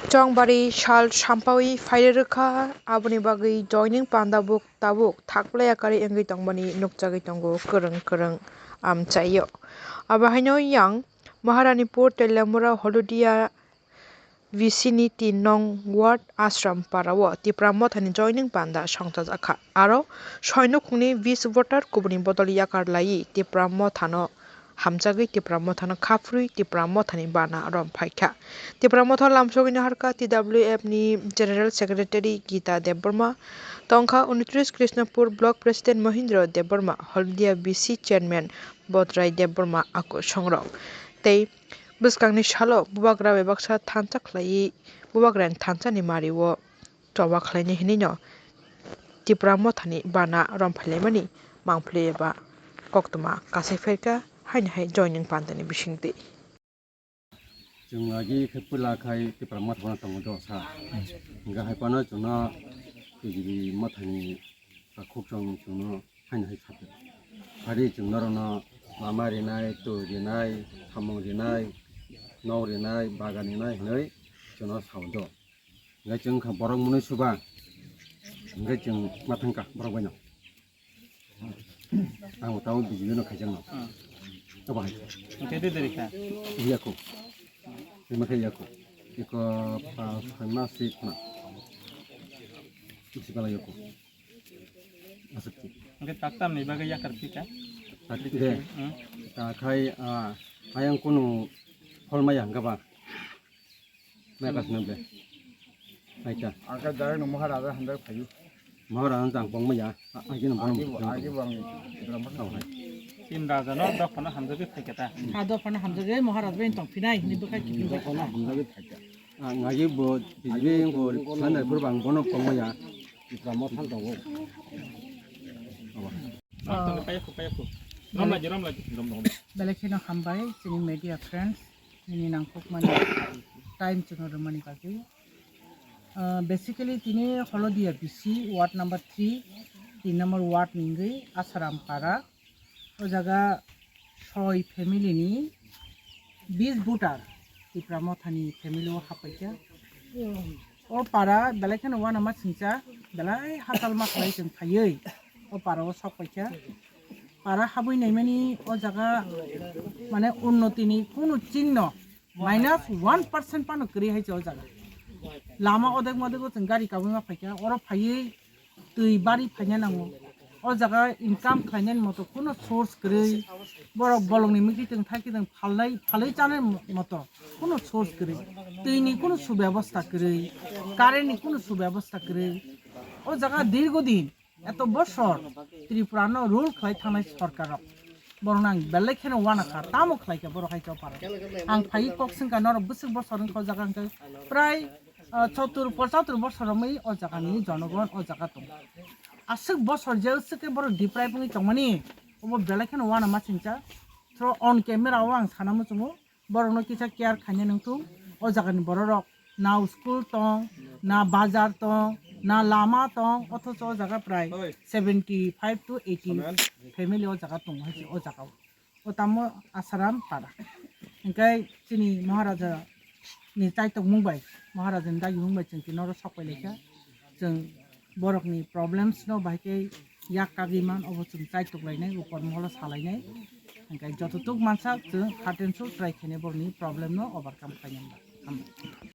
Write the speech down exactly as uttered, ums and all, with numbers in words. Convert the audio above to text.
Chongbari sal sampawi phairwrwkha, aboni bagwi joining panda buk tabuk thaklaiya karwi wngwi tongmani nukjagwi tongo kwrwng kwrwng amchaio. Abo haino yang Maharanipur Teliamura Holudia V C ni tin nong ward Ashram Parao Tipra Mothani joining panda songchajakha. Aro soi nukhungni bis voter kubuni bodol yakar laiwi Tipra Mothano hamjagwi Tipra Mothano khaphrwi Tipra Mothani bana rom phaikha. Tipra Motha lamsogwino harkha T W F ni General Secretary Gita Debbarma, tongkha unitris Krishnapur Block President Mohindra Debbarma, Holdia V C Chairman Bodrai Debbarma ako songrok. Tei bwskangni salo bubagra bai baksa thansa khlaiwi bubagrani thansani mario choba khlainai hinwino Tipra Mothani bana romphailaimani mangpili eba koktwma kasai phaikha haino hai joining pandani bisingtwi. Chwng agi khe puila khai Tipra Motha bono tongo do sa. Hingkha hai phano chwngno T G B Mothani takhuk chwng chwngno haino hai saphi. Phari chwng norokno lama rinai, twi rinai, samung rinai, nok rinai, bagan rinai hinwi chwngno sao do. Hingkhe chwng wngkha borok mwnwi suba. Hingkhe chwng ma thangkha borok baino. Ang tamo B J P no khaijakno. Hmm. Abo hai. Hingkhe de deri kha. Iyako. Ima khe iyako. Iko pa, pa, ma si khna. Isi pala iyako. Asuk. Hingkhe taktam ni bagwi yakar phika. Tak de. Hmm. Ta khai, ah, ayang kunu hol maya hingkha ba. Nai kas nang ble. Nai ta. Ang khe direct no Maharaja hamjak phaio. Maharaja jang pong maya. Agi no bang. Agi bo, agi bo ang Tipra Motha. Oh, hai. Tin raja no dophano hamjagwi phaikha ta. A dophano hamjagwi Maharaja bai tong phinai hinwi bwkhai kiphilwi. Dophano hamjagwi phaikha. Ah, ngagi bo, bijli bo, sanai phur bang bono pong maya. Tipra Motha tongo. Oh. Rom tong, payakho, payakho. Rom lagi, rom lagi, rom, rom. Belai kheno hambai, chini media friends, nini nangkukmani time chwngno rwmani bagwi. Ah, basically, tini Holodia B C, ward number three, tin number ward ni wngwi Asaram Para. O jaga soi family ni bis voter Tipra Mothani family o happaikha. O para belai kheno uanama singcha, belai hachal ma khlai chwng phaiwi o para o sok paikha. Para habwi naimani o jaga mane unnoti ni kunu chinno minus one percent phano kwrwi hai se o jaga. Lama odek modek o chwng gari kabui ma phaikha, oro phaiwi twi bari phaina nango. O jaga income khlainani moto kuno source kwrwi, borok bolongni mikitwng thaikitwng phalnai, phalwi chanai moto kuno source kwrwi, twini kuno subebostha kwrwi, currentni kuno subebostha kwrwi. O jaga dirgo din, eto bosor Tripurano rule khlai thangnai sorkarrok, borokno ang belai kheno uanakha, tamo khlaikha borok hai choparo. Ang phaiwi kok swngkha norok bwswk bosor wngkha o jaga hwnkhe prai ah, chottur pochatur bosor romwi o jaga ni jonogon o jaga tongo. Aswk bosor je swk khe borok deprive wngwi tongmani, obo belai kheno uanama singcha. Thro on camera o ang sana muchungo, borokno kisa care khaina nangthung. O jaga ni borok rok na school tong, na bazar tong, na lama tong, othocho o jaga prai seventy five to eighty family o jaga tongo hai se o jaga o. O tamo Asaram para. Hingkhe chini Maharaja ni chaitokmung bai, Maharaja ni dagimung bai chwng tini oro sok pai laikha. Chwng borokni problems no bahai khe yak kagwi man, obo chwng chaitok lainai, upor moholo sa lainai. Hingkhe jototuk mansa chwng heart and soul try khainai borokni problem no overcome khlainai. Hambai.